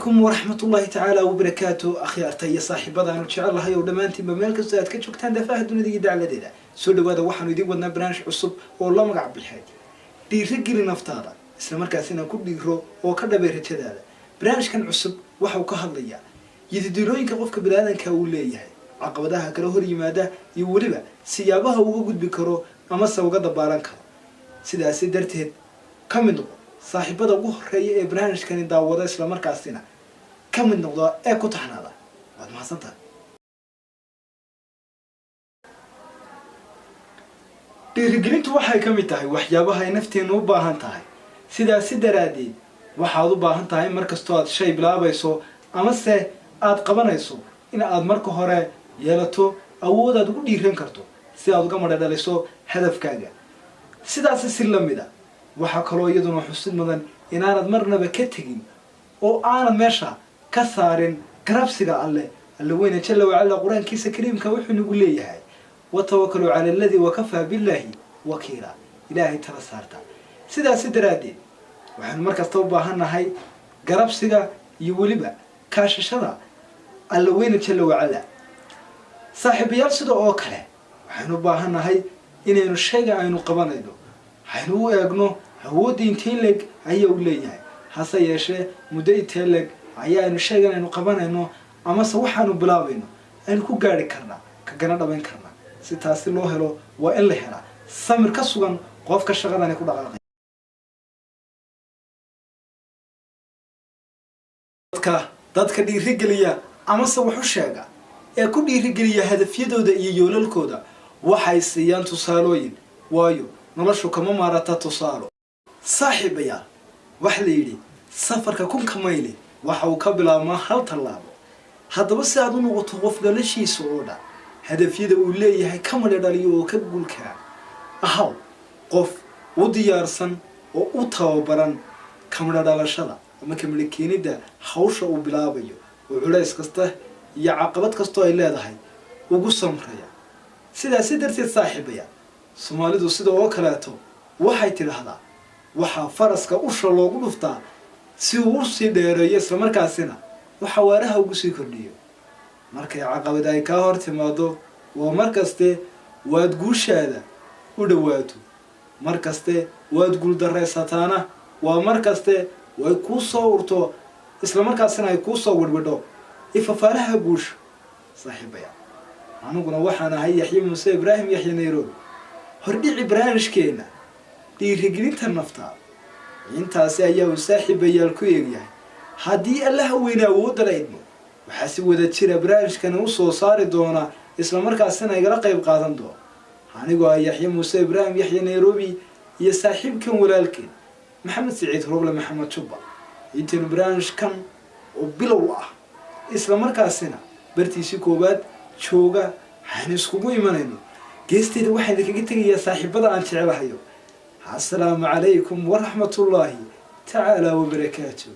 Waraxmatullaahi tacaala wabarakaatu. Akhyaarta iyo saaxiibadaanu jecelahay oo dhammaantiinba, meel kastoo aad ka joogtaan daafaha dunida iyo dacladeeda, soo dhawaada. Waxaanu idiin wadnaa barnaamij cusub oo la magac bixay "Dhiiro Geli Naftaada", isla markaasina ku dhiiro oo ka dhabay rajadaada. Barnaamijkan cusub waxauu ka hadlayaa yididiilooyinka qofka biniaadanka uu leeyahay, caqabadaha kala hor yimaada iyo weliba siyaabaha uga gudbi karo amase uga dabaalan karo. Sidaasi darteed, ka mid noqo saaxiibada ugu horeeya ee barnaamijkani daawada, islamarkaasina ka mid noqda ee ku taxnaada. Waad mahadsantahay. Dhiirigelintu waxay ka mid tahay waxyaabaha ay nafteenu u baahan tahay. Sidaasi daraaddeed, waxaad u baahan tahay markastoo aad shay bilaabayso amase aada qabanayso in aad marka hore yeelato awood aad ugu dhiiran karto si aad uga madha dhaliso hadafkaaga. Sidaasi si lamid a, waxaa kaloo iyaduna xusid mudan inaanad marnaba ka tegin oo aanad meesha ka saarin garabsiga Alle. Alle weyne jalla wacala Qur-aankiisa kariimka wuxuu nagu leeyahay: "Watawakaluu cala aladii wakafaa billaahi wakiila." Ilaahay tala saarta. Sidaasi daraaddeed, waxaanu markasta u baahannahay garabsiga iyo weliba kaashashada Alla weyne jalla wacala. Saaxiibayaal, sida oo kale waxaanu u baahannahay inaynu shayga aynu qabanayno waxaynu u eegno awoodda intee leeg ayaa uu leeyahay, hase yeeshee muddo intee leeg ayaa aynu shaygan aynu qabanayno amase waxaanu bilaabayno aynu ku gaari karnaa, kagana dhabayn karnaa. Si taasi loo helo, waa in la helaa samir ka sugan qofka shaqadani ku dhaqaaqay. Dadka dhiirigeliya amase wax u sheega ee ku dhiirigeliya hadafyadooda iyo yoolalkooda waxay siiyaan tusaalooyin, waayo noloshu kama maarata tusaalo. Saaxiibayaal, waxa la yidhi safarka 1000-ka mayli waxa uu ka bilaabmaa hal tallaabo. Haddaba, si aad u noqoto qof noloshiisa oo dhan hadafyada uu leeyahay ka madha dhaliyo oo ka guulkaa, ahaw qof u diyaarsan oo u tababaran kamadha dhalashada ama kamadha keenidda hawsha uu bilaabayo, oo culays kasta iyo caqabad kastoo ay leedahay ugu samraya. Sidaasi darteed, saaxiibaya, Soomaalidu sida oo kaleeto waxay tidhaahdaa: waxaa faraska usha loogu dhuftaa si uu usii dheereeyo, islamarkaasina waxa waaraha ugu sii kordhiyo. Markay caqabad ay kaa hor timaado, waa mar kaste waad guushaada u dhawaato. Mar kaste waad guuldareysataana, waa mar kaste way kuu soo urto, islamarkaasina ay kuu soo widhwidho ifafaalaha guusha. Saaxiibaya, aniguna waxaan ahay Yaxye Muuse Ibraahim, Yaxye Nairobi. Hordhici barnaamijkeena Dhiirigelinta Naftaada intaasi ayaa uu saaxiibayaal ku eegyahay. Haddii Allaha weyne awoodda la idmo, waxaa si wada jira barnaamijkani usoo saari doona, islamarkaasina igala qayb qaadan doona, anigoo ah Yaxye Muuse Ibraahim, Yaxye Nairobi, iyo saaxiibkan walaalkeen Maxamed Siciid Roble, Maxamed Jubba. Intaynu barnaamijkan oo bilow ah, islamarkaasina bartiisii koowaad jooga, waxaanu iskugu imanayno geesteeda, waxaan idinkaga tegayaa, saaxiibada aan jecelahayo, asalaamu calaykum waraxmatullaahi tacaala wabarakaatu.